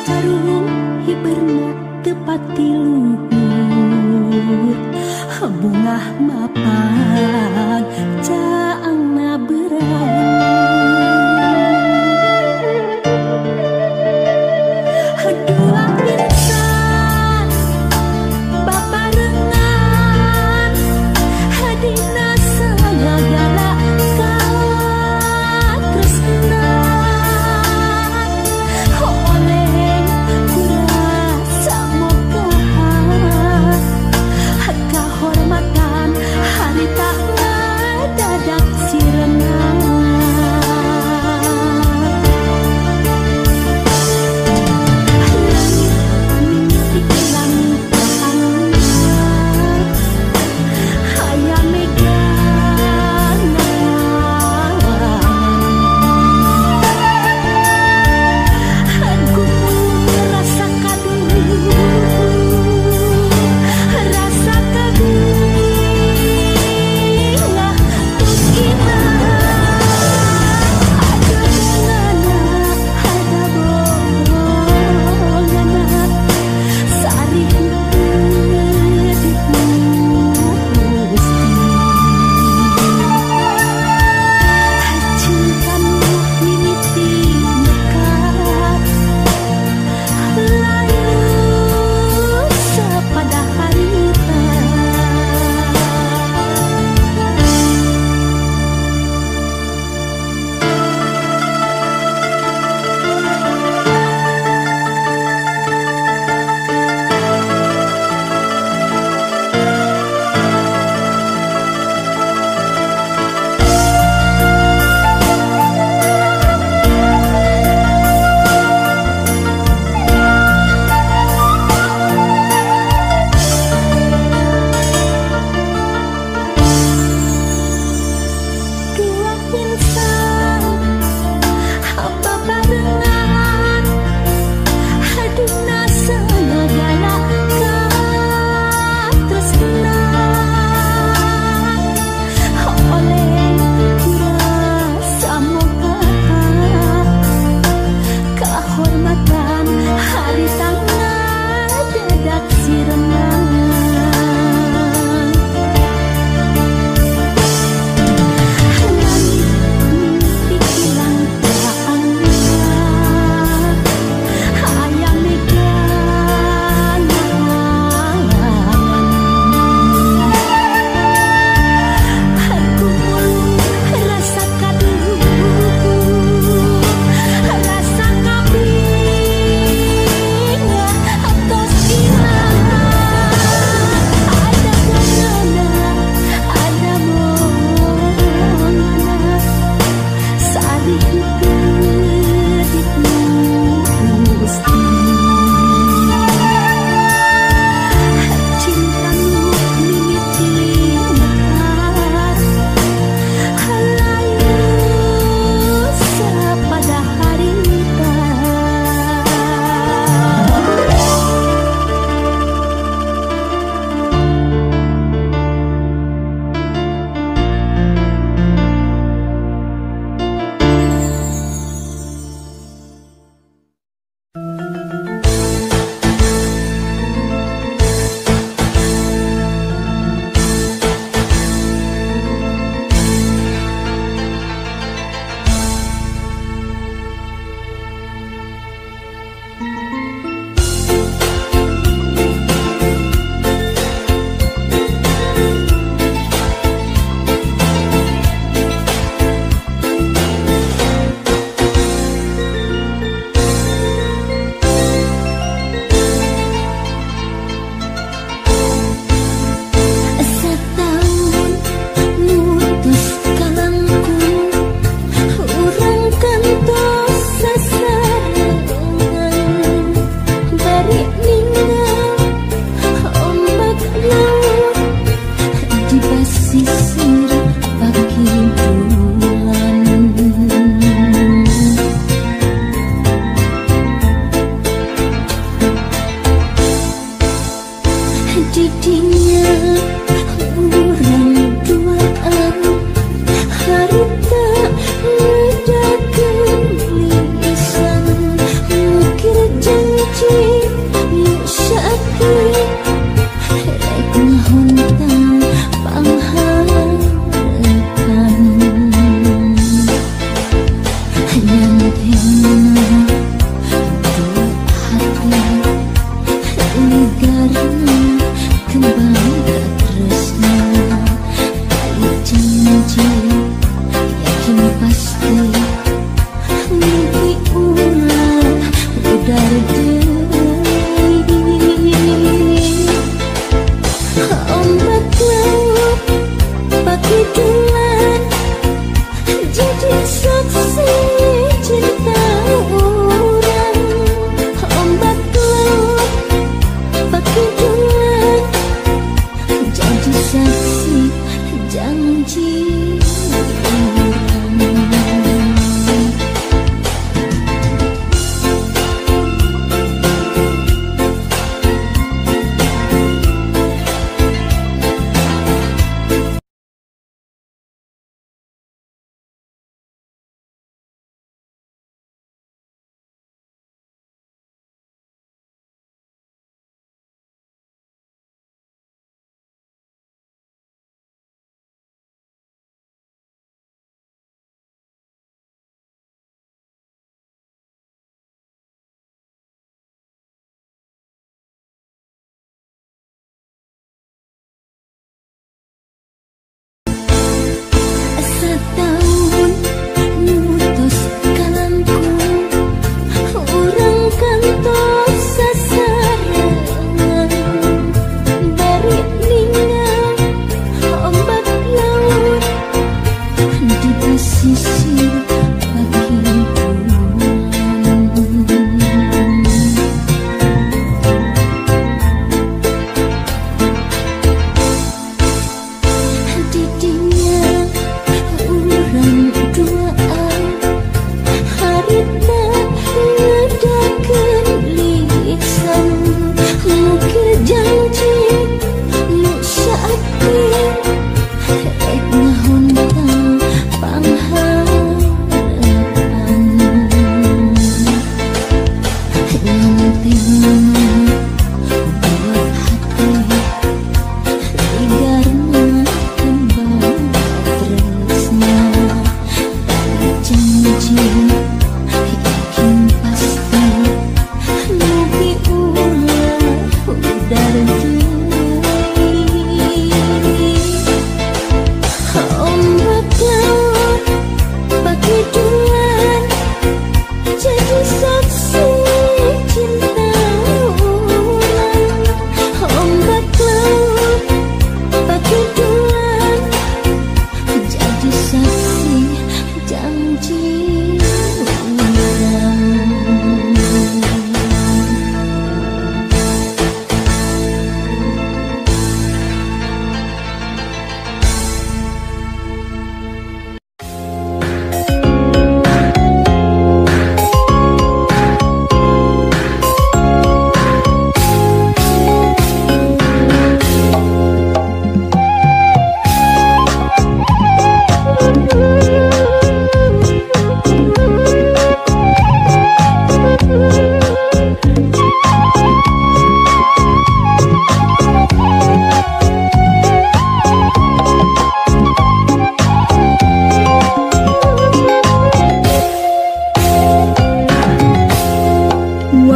Carung hiberna tepati luhur bungah mapan caangna berang dua insan babarengan hadina sagala katresnan oleh kurasa moga kahormatan harita dadakan.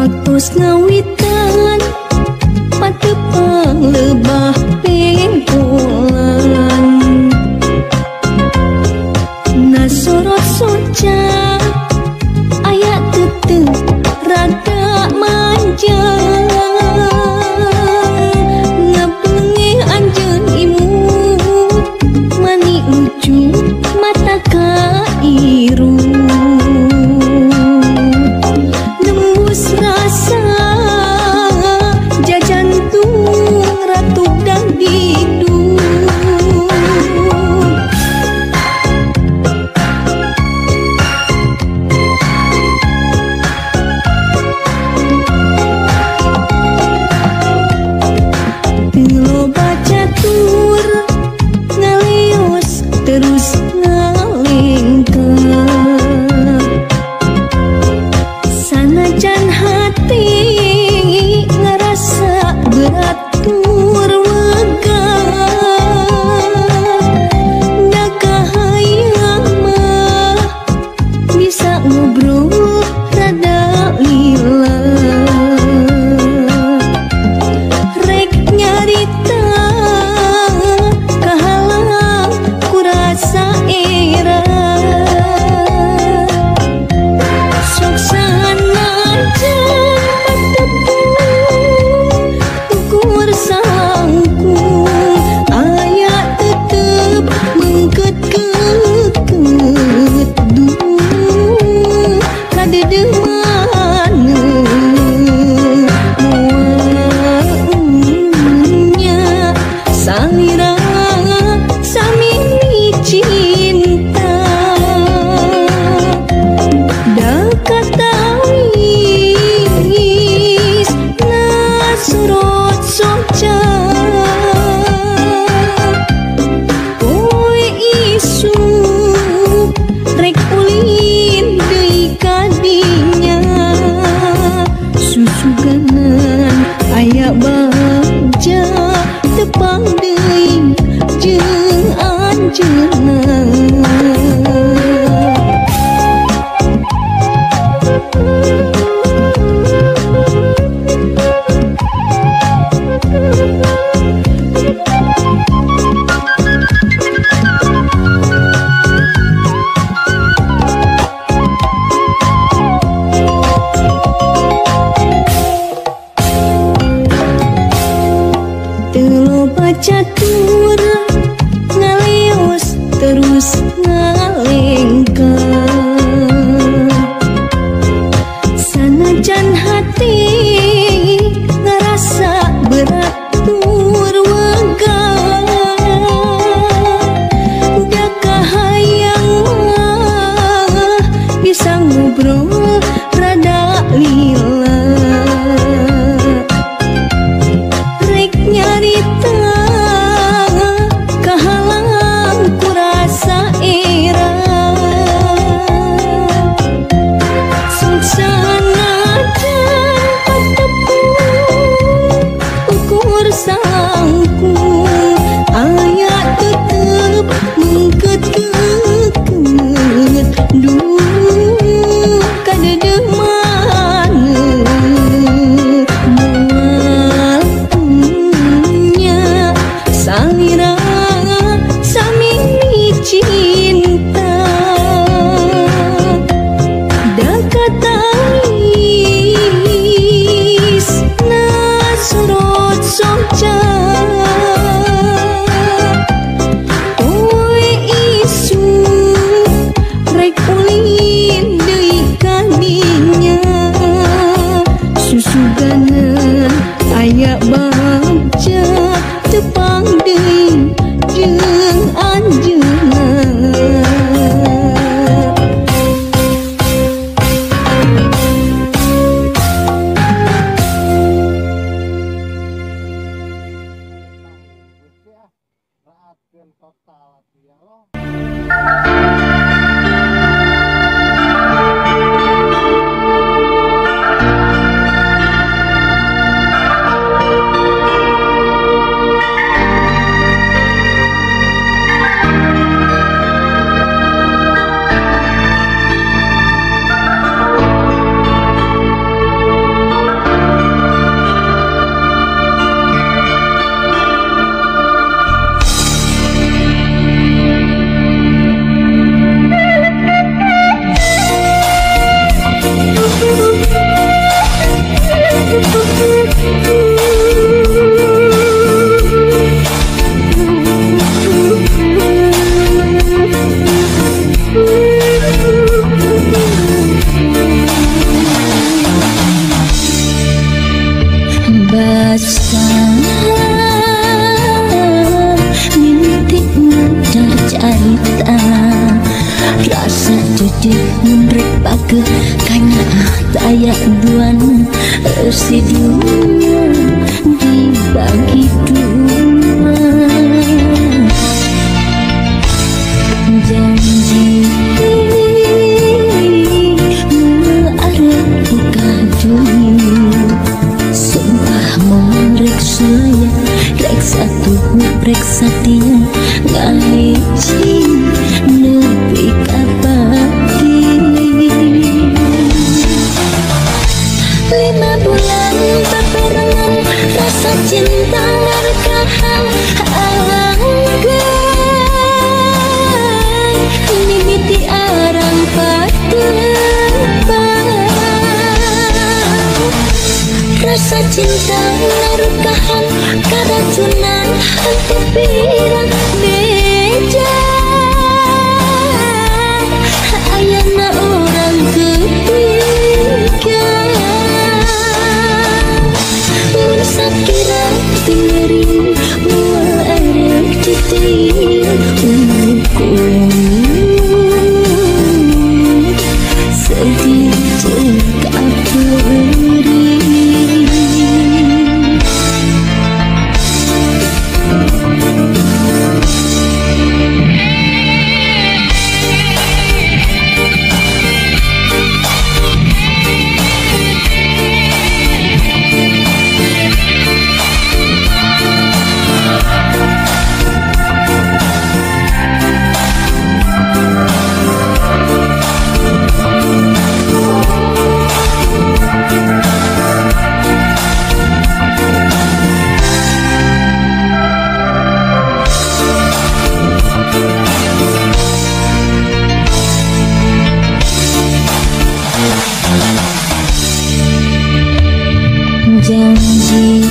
Waktos ngawitan patepang lebah pengkolan nasorot soca aya tetep rada manja ngabenge anjeun imut mani lucu mata kairu rasa jajantung ratu dan didu Teu bacatur ngaleos terus ngalengkah sanajan hati ngerasa berat tur wegah da kahayang mah bisa ngobrol rada lila rek nyarita kahalang ku rasa era sok cinta da katawis nasurot soca poe isuk rek ulin deui ka dinya susuganan aya bagja tepang deui jeung anjeunna. Teu bacatur ngaleos terus ngalengkah sanajan hati ngerasa berat tur wegah da kahayang mah bisa ngobrol rada lila rek nyarita kahalang ku rasa era sanajan patepung ukur sangkung aya tetep mengket-keket duh kadedemaneun moal nya salira sami cinta da katawis nasurot soca poe isuk rek ulin deui ka dinya susuganan aya bagja tepang deui jeung anjeunna. kekeh kanyaah teu aya duana eusi dunya dibagi dua. Janji arep buka duit, sumpah moal rek saya rek satu rek satia ngahiji nepi ka pati. 5 bulan bebarengan rasa cinta ngarkahan anggeun mimiti arang patepang. Rasa cinta ngarukahan karacunan henteu pirang beja ayana urang ketiga. Mun sakira teu moal arek diteuing sedih jeung kapeurih. Janji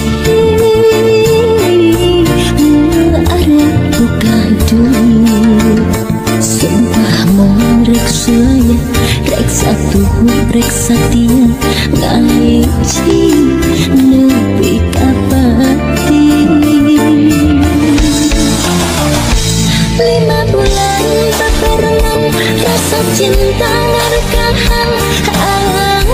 arep buka duit, sumpah moal rek saya rek satu rek satia ngahiji nepi ka pati. 5 bulan bebarengan rasa cinta ngarkahan anggeun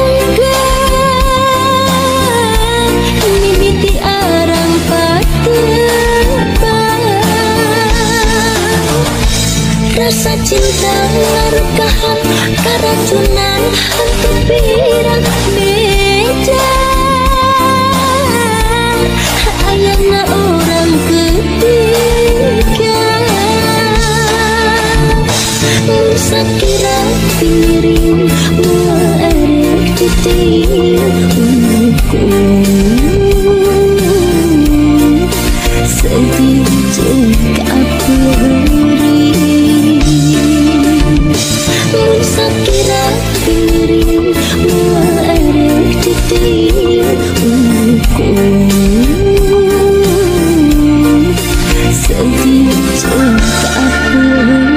mimiti arang patepang. Rasa cinta ngarukahan karacunan henteu pirang beja ayana urang ketiga. Mun sakira piring moal arek diteuing sedih jeung kapeurih. Mun sakira piring moal arek diteuing sedih jeung kapeurih.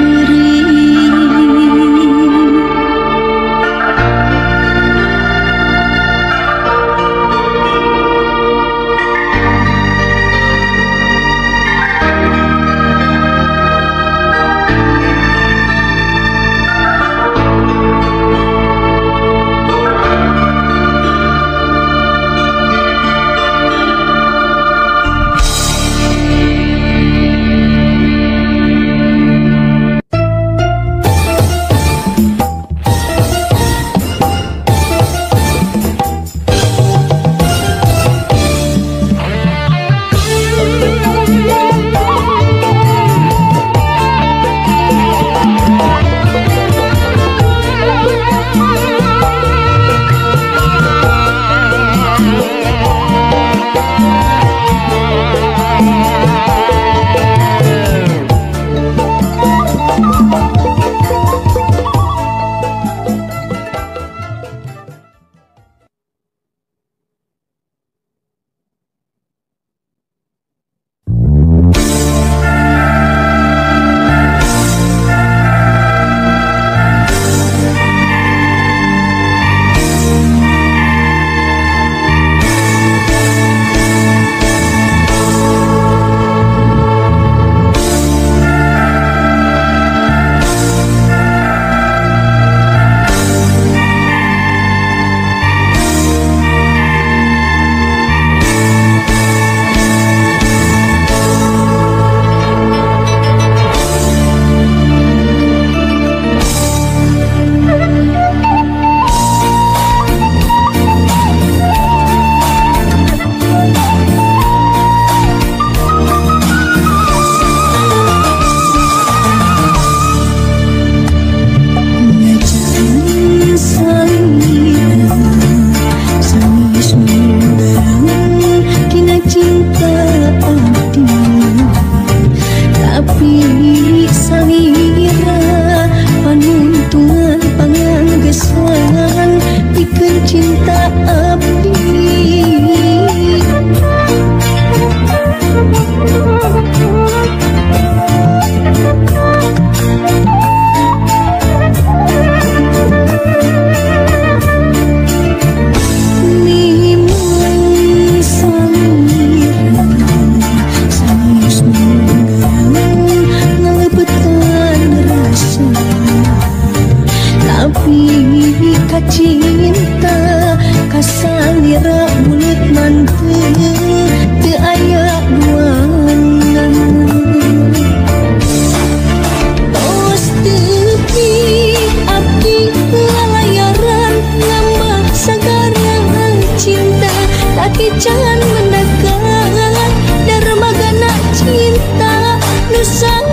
tapi can mendekat dermagana cinta nu sajati.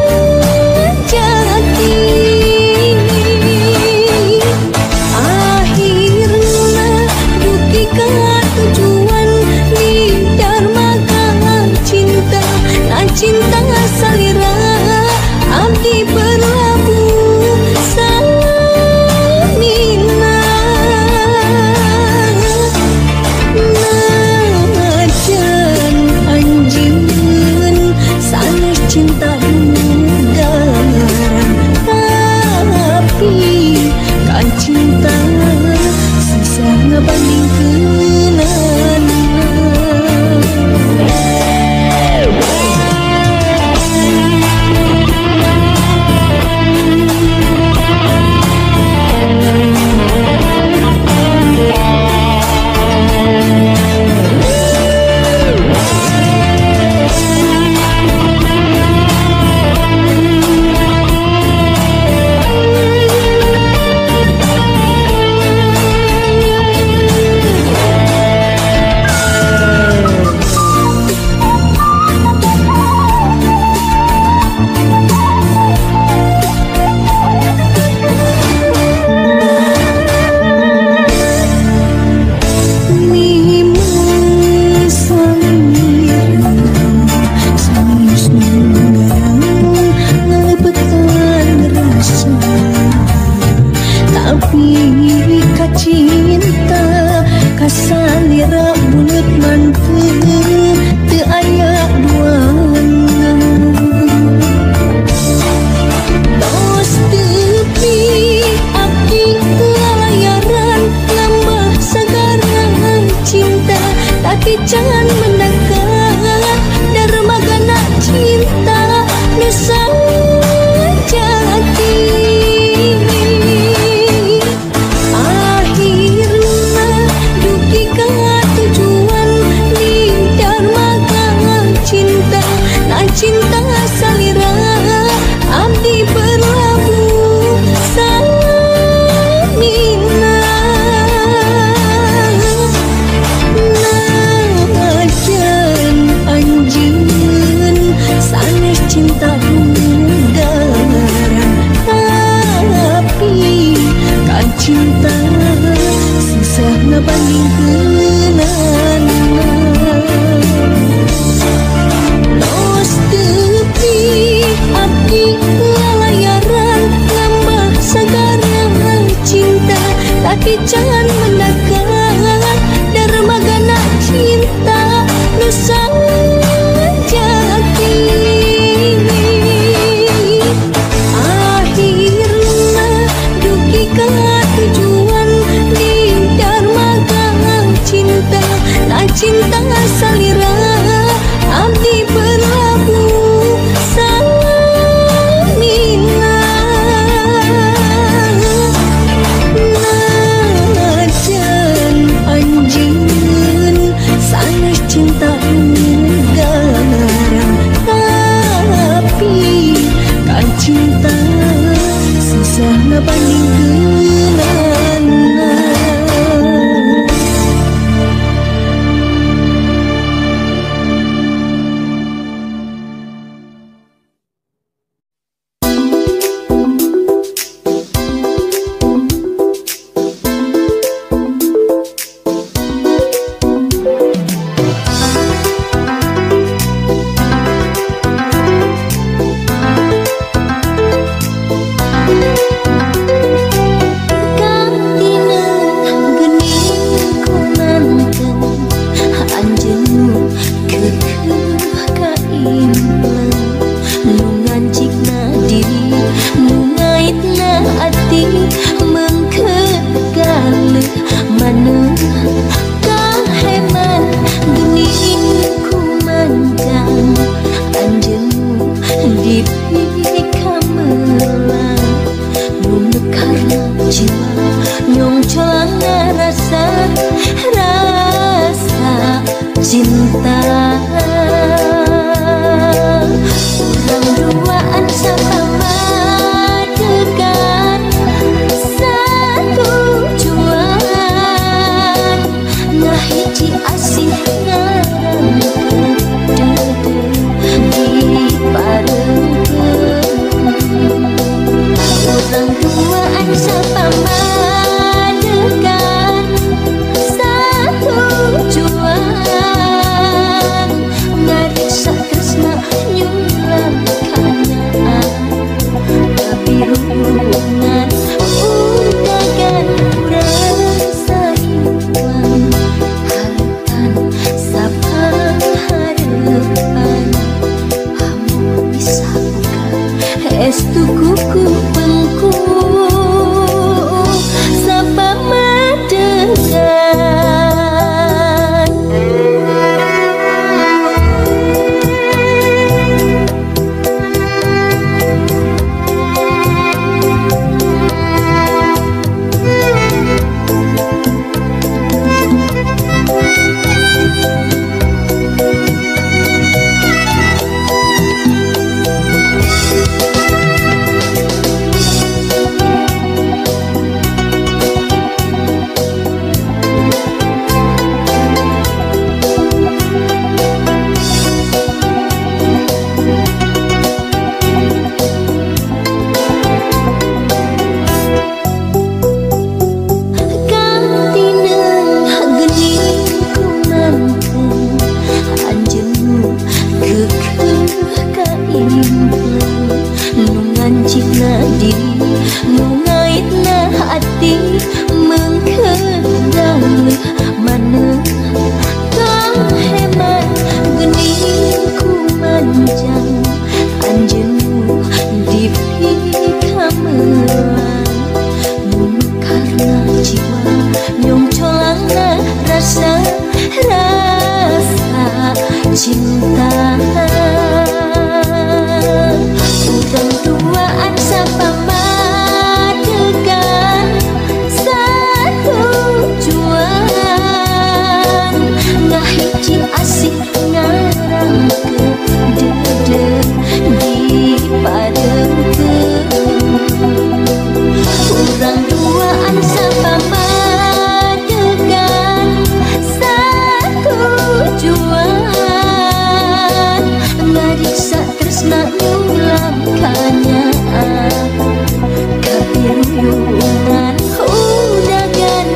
Akhirna dugi ka tujuan di dermaga cinta, na cinta salira abdi berlabuh samina. Najan anjeun sanes cinta garang, tapi kan cinta susah ngabandingkeunana. Cinta kasalira buleut manteu teu aya duana. Tos teupi abdi lalayaran nambah sagara cinta, tapi can mendekat dermagana cinta nu sajati. Cinta salira abdi berlabuh samina. Najan anjeun sanes cinta garang, tapi kan cinta susah ngabandingkeunana. Tepi abdi lalayaran nambah sagara cinta, tapi can mendekat dermagana cinta nu sajati. Akhirna dugi ka tujuan di dermaga cinta, na cinta salira abdi berlabuh samina. Najan anjeun sanes cinta garang, tapi kan cinta susah ngabandingkeunana. Cinta urang duaan sama dekat satu tujuan. Ngahiji asih. cinta. Urang duaan sapamadegan satujuan, ngahiji asih ngarangkeun dede di pademkeun. Urang duaan sapamadegan satujuan, ngariksa tresna nyulam kanyaah kapiruyungan undagan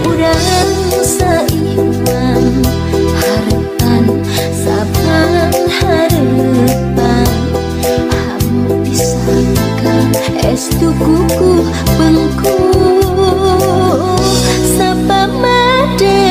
urang saiman, harepan sabang harepan hampisangka estu kuku bengku sapamadegan.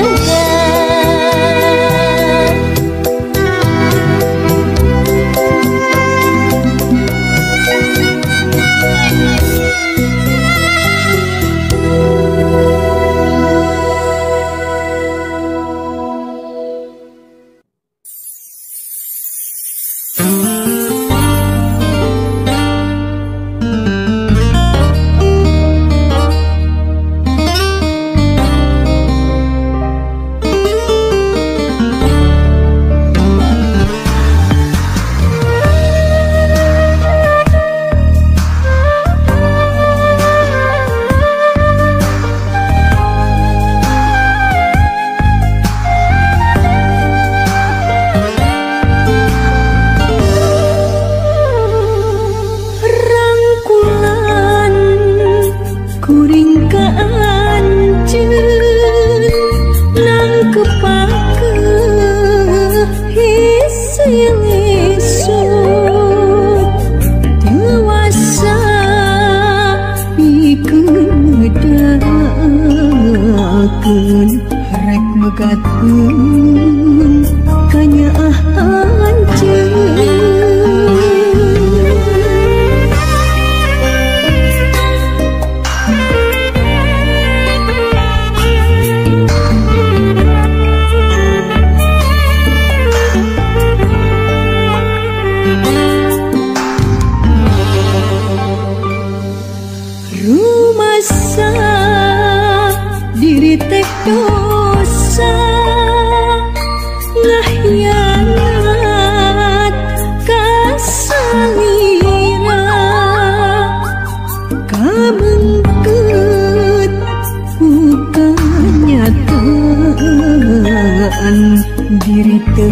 Diri teu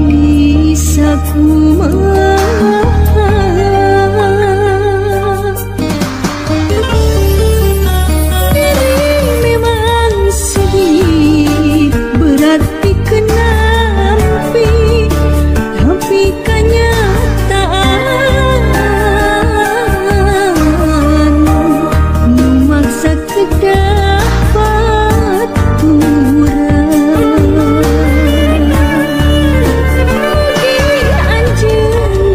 bisa kumaha, diri memang sedih berarti kenampi, tapi kenyataan memaksa kedah baturan. Anjeun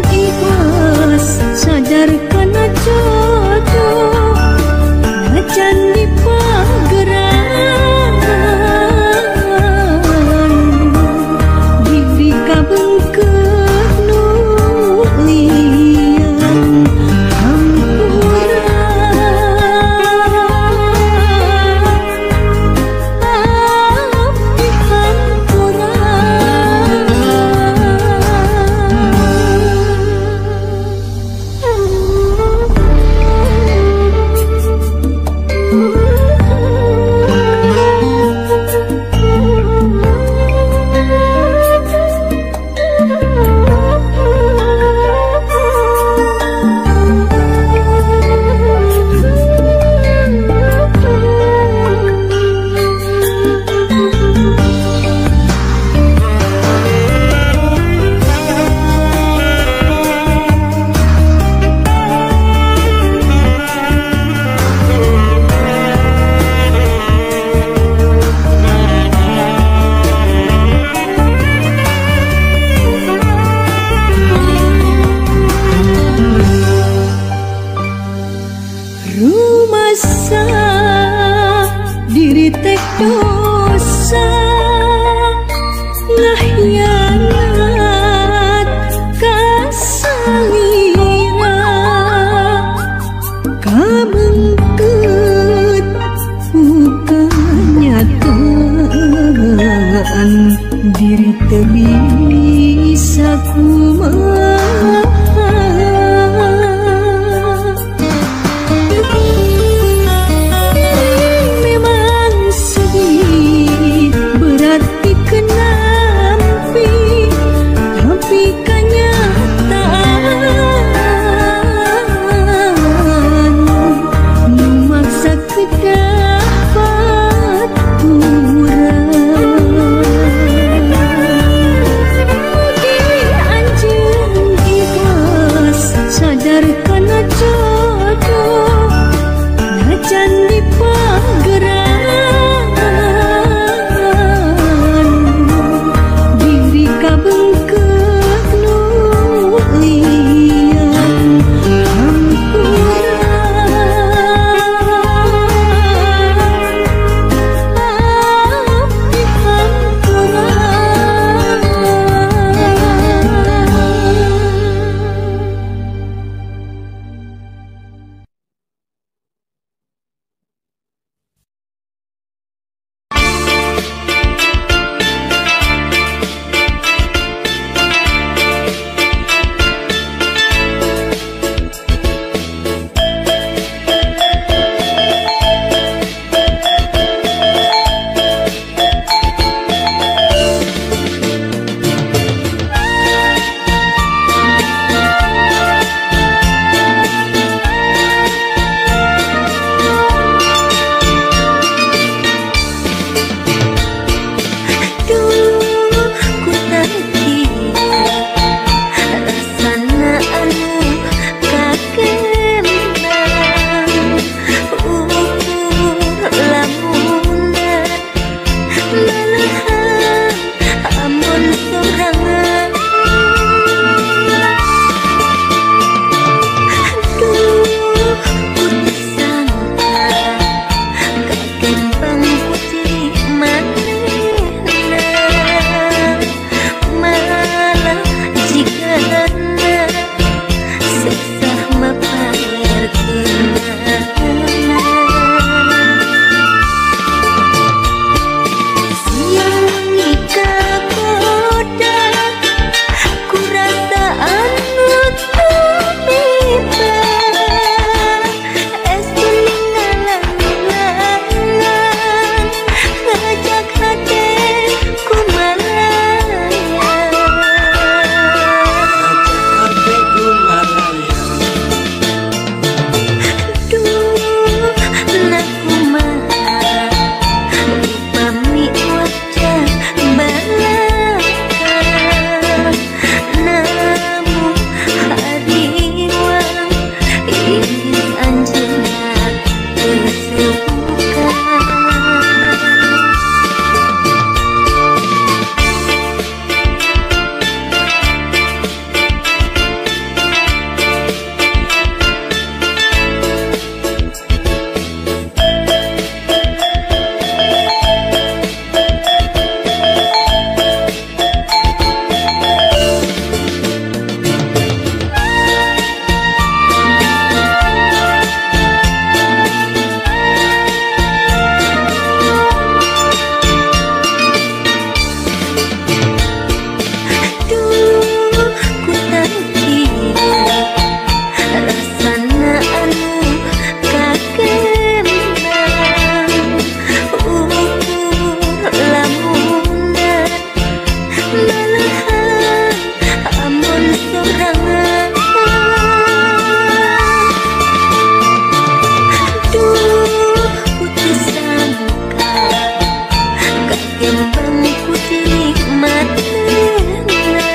Kembang ku dinikmatna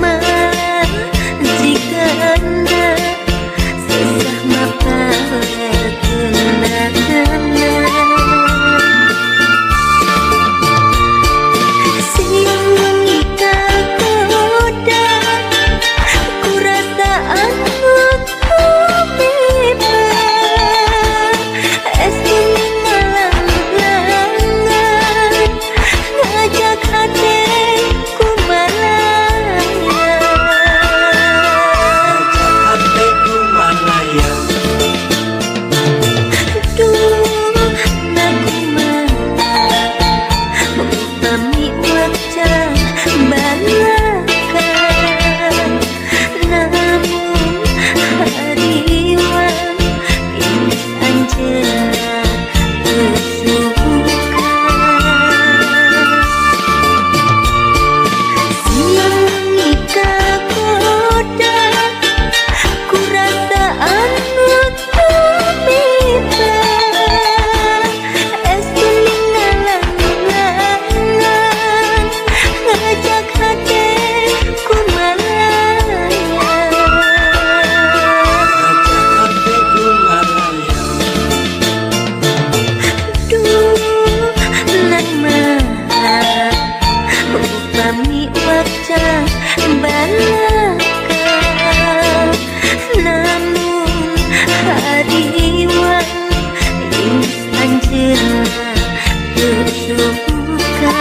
malah jika anda susah mapalerkeunana. Siang wengi kagoda ku rasa anu tumiba es kuning malang-langan ngajak hate ku malayang. Ngajak hate ku malayang. Duh nakumaha upami waca balaka namun hariwang pinis anjeunna teu suka. Siang wengi kagoda ku rasa anu tumiba es kuning ngalang-langan ngajak hate ku malayang. Ngajak hate ku malayang. Duh nan maha upami waca balaka namun hariwang inis anjeunna teu suka.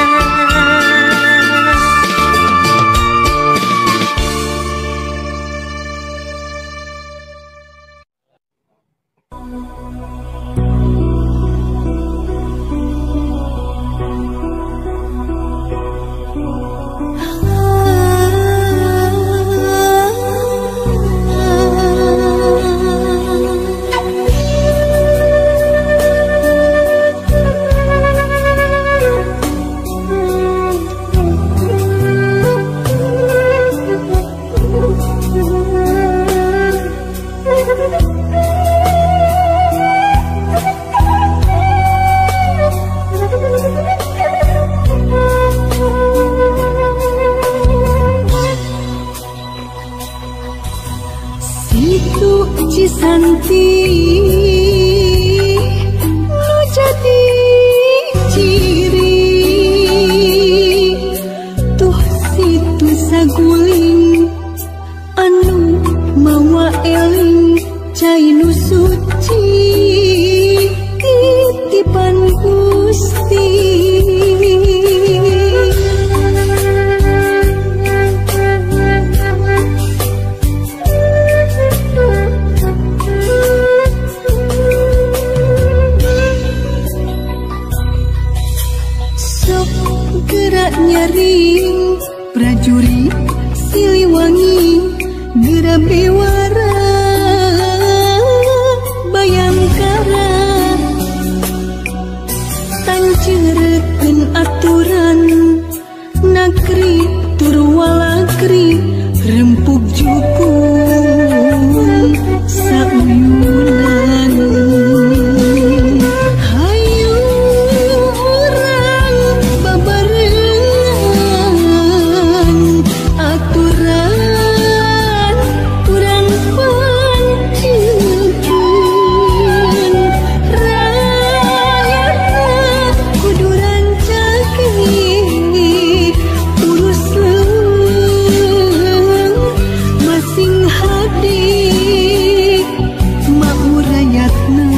Situ Cisanti nu jadi ciri tuh situ saguling anu mawa eling cai nu suci titipan Gusti. Sok gerak nyaring prajurit Siliwangi gerak bewara Bayangkara tancerekeun aturan nakri tur walakri rempug jukung sauyunan. Hayu urang babarengan aturan urang pancilkeun rakyatna kudu rancake urus leuweung masing hadi mau rakyatna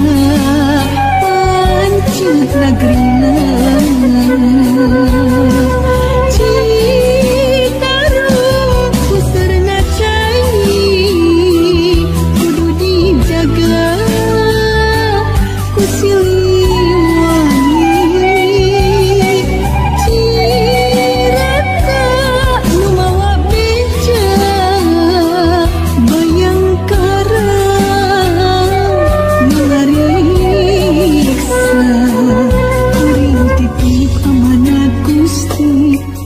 pancet nagrina. Citarum puserna cai kudu dijaga ku Siliwangi. Cirata nu mawa beja Bayangkara mangariksa kuring titip amanat Gusti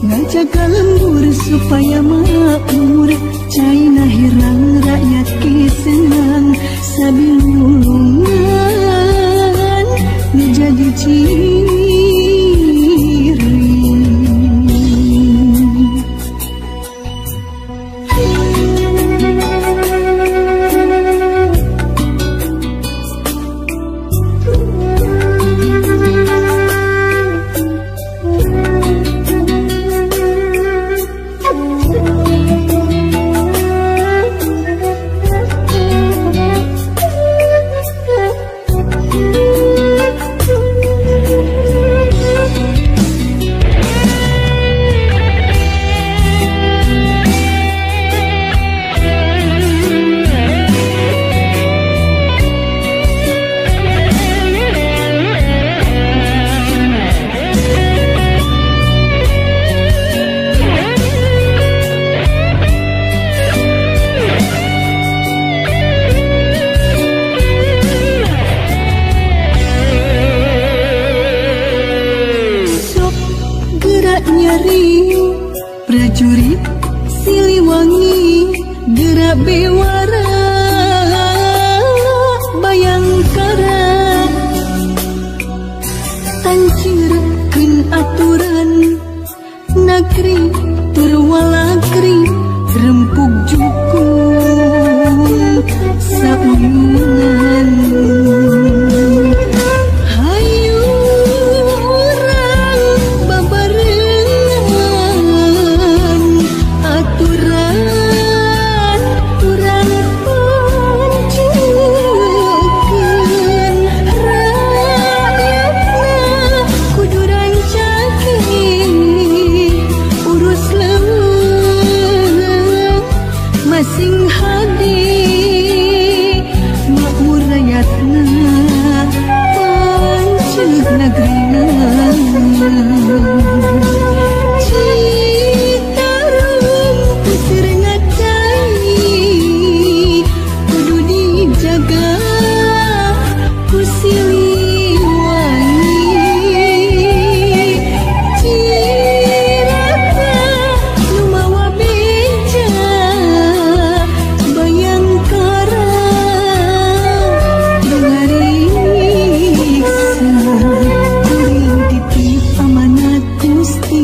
ngajaga lembur supaya makmur caina herang rakyat kesenang sabilulungan nu jadi ciri. Jaring prajurit Siliwangi gerak bewara Bayangkara tancirkeun aturan negeri tur walakri rempug jukung sauyungan. Hayu urang babarengan aturan urang pancikeun rakyatna kudu rancake urus leuweung masing hade makmur rakyatna panceg negerina. Citarum puseur cai kudu dijaga ku Siliwangi. Cirata nu mawa beja Bayangkara nu ngariksa kuring titip amanat Gusti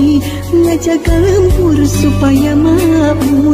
ngajaga lembur supaya makmur.